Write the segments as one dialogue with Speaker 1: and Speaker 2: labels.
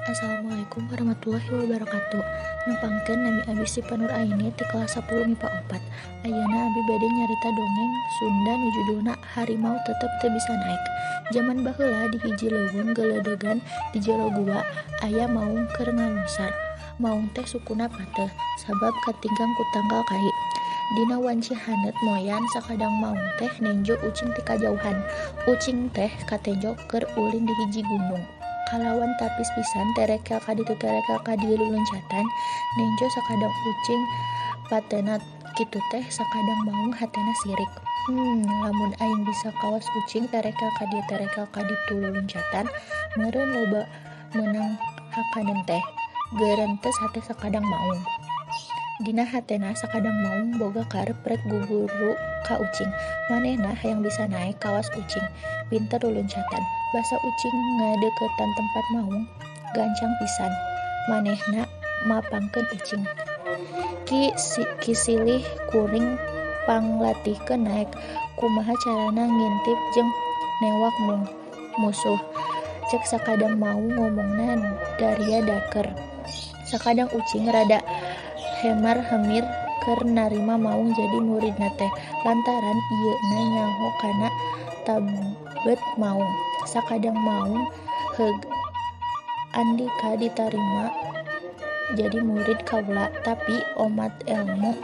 Speaker 1: Assalamualaikum warahmatullahi wabarakatuh. Nepangkeun nami abi Sipa Nur Aini ti kelas 10 MIPA 4. Ayeuna abi bade nyarita dongeng Sunda nu judulna Harimau Tetep Teu Bisa Naek. Jaman baheula di hiji leuweung geledegan di jero gua aya maung keur ngalungsar. Maung teh sukuna pateh sabab katinggang ku tangkal kai. Dina wanci haneut moyan sakadang maung teh nenjo ucing ti kajauhan. Ucing teh katenjo keur ulin di hiji gunung. Kalawan tapis pisan terekel ka ditu terekel ka dieu luluncatan nenjo sakadang ucing patena kitu teh sakadang maung hatena sirik. Lamun aing bisa kawas ucing terekel ka dieu terekel ka ditu luluncatan meureun loba meunang hakaneun teh. Geurentes hate sakadang maung. Dina hatena sakadang maung boga karep rek guguru ka ucing. Manehna hayang bisa naek kawas ucing, pinter luluncatan. Basa ucing ngadeuketan tempat maung, gancang pisan manehna mapangkeun ucing. Ki silih kuring panglatihkeun naek, kumaha carana ngintip jeung newak musuh. Cek sakadang maung ngomongna daria daker. Sakadang ucing rada hemar-hemir keur narima maung jadi muridna teh lantaran ieuna nyaho kana tabet maung. Sakadang maung heug andika ditarima jadi murid kaula, tapi omat elmu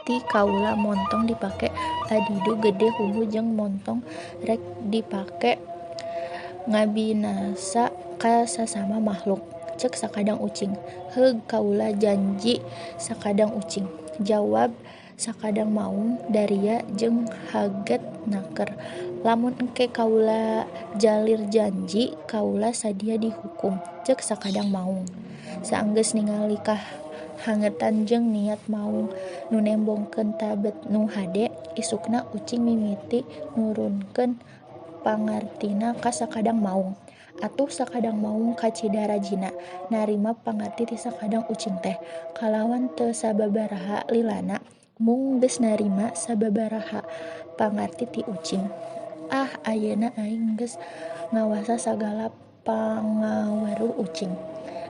Speaker 1: ti kaula montong dipake adidu gede hulu jeung montong rek dipake ngabinasa ka sasama makhluk. Cek sakadang ucing. Heug kaula janji sakadang ucing, jawab sakadang maung daria jeung haget naker. Lamun engke kaula jalir janji kaula sadia dihukum, cek sakadang maung. Saenggeus ningali kahangetan jeung niat maung nu nembongkeun tabet nu hade, isukna ucing mimiti nurunkeun pangartina ka sakadang maung. Atuh sakadang maung kacida rajina narima pangarti ti sakadang ucing teh. Kalawan teu sababaraha lilana mung geus narima sababaraha pangarti ti ucing. Ah, ayeuna aing geus ngawasa sagala pangaweruh ucing.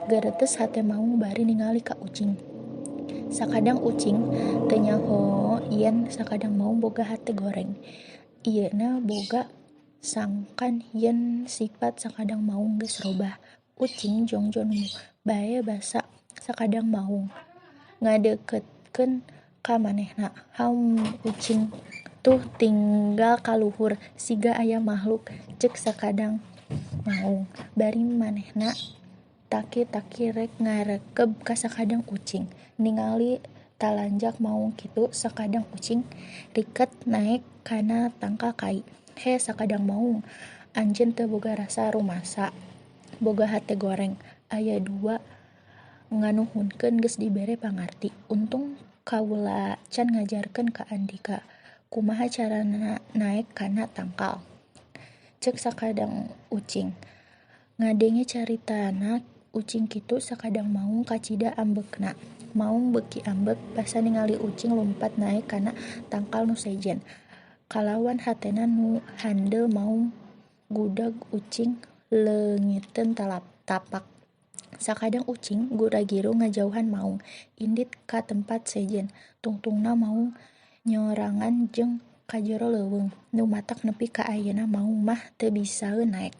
Speaker 1: Geretes hate maung bari ningali ka ucing. Sakadang ucing teu nyaho yen sakadang maung boga hate goreng. Ieuna boga sangkan yen sipat sakadang maung geus robah. Ucing jongjon bae basa sakadang maung ngadeuketkeun ka manehna. Haum ucing tuh tinggal ka luhur siga aya makhluk, cek sakadang maung. Bari manehna taki-taki rek ngarekeb ka sakadang ucing. Ningali talanjak maung kitu sakadang ucing riket naek kana tangkal kai. He sakadang maung, anjeun teu boga rasa rumasa, boga hate goreng. Aya dua nganuhunkeun geus dibere pangarti. Untung kaula can ngajarkeun ka andika kumaha carana naek kana tangkal, cek sakadang ucing. Ngadenge caritana ucing kitu sakadang maung kacida ambekna. Maung beuki ambek basa ningali ucing lumpat naek kana tangkal nu sejen. Kalawan hatena nu handel maung gudag ucing leungiteun tapak. Sakadang ucing gura-giru ngajauhan maung indit ka tempat sejen. Tungtungna maung nyorangan jeung ka jero leuweung nu matak nepi ka ayeuna maung mah teu bisaeun naek.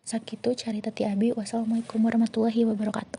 Speaker 1: Sakitu carita ti abi. Wassalamualaikum warahmatullahi wabarakatuh.